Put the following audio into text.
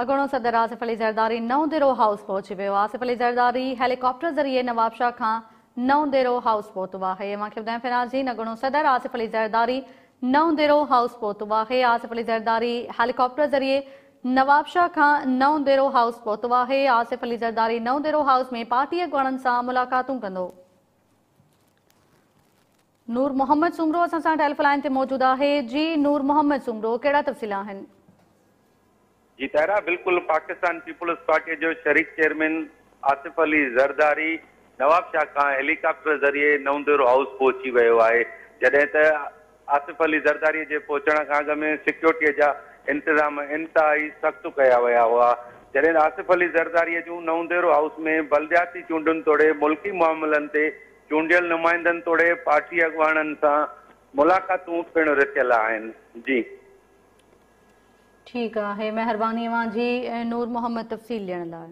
اڳوڻو صدر آصف علي زرداري نئون ديرو هائوس پهچي ويو. آصف علي زرداري هيليڪاپٽر ذريعي نوابشاهه کان نئون ديرو هائوس پهتو آهي. اوهان کي ٻڌايون فنازين اڳوڻو صدر آصف علي زرداري نئون ديرو هائوس پهتو آهي. آصف علي زرداري هيليڪاپٽر ذريعي نوابشاهه کان نئون ديرو هائوس پهتو آهي. آصف علي زرداري نئون ديرو هائوس ۾ پارٽي اڳواڻن سان ملاقاتون ڪندو. نور محمد سومرو اسان سان ٽيليفون لائين تي موجود آهي. جي نور محمد سومرو ڪهڙا تفصيل آهن؟ جي طاهره بلڪل پاڪستان پيپلز پارٽي جو شريڪ چيئرمين آصف علي زرداري نوابشاهه کان هيليڪاپٽر ذريعي نئون ديرو هائوس پهچي ويو آهي جڏهن ته آصف علي زرداري جي پهچڻ کان اڳ ۾ سيڪيورٽي جا انتظام انتهائي سخت ڪيا ويا هئا جڏهن ته آصف علي زرداري جون نئون ديرو هائوس ۾ بلدياتي چونڊن توڙي ملڪي معاملن تي چونڊيل نمائندن توڙي پارٽي اڳواڻن سان ملاقاتون پڻ رٿيل آهن. جي. ٺيڪ آهي مهرباني اوهان جي نور محمد تفصيل ڏيڻ لاء.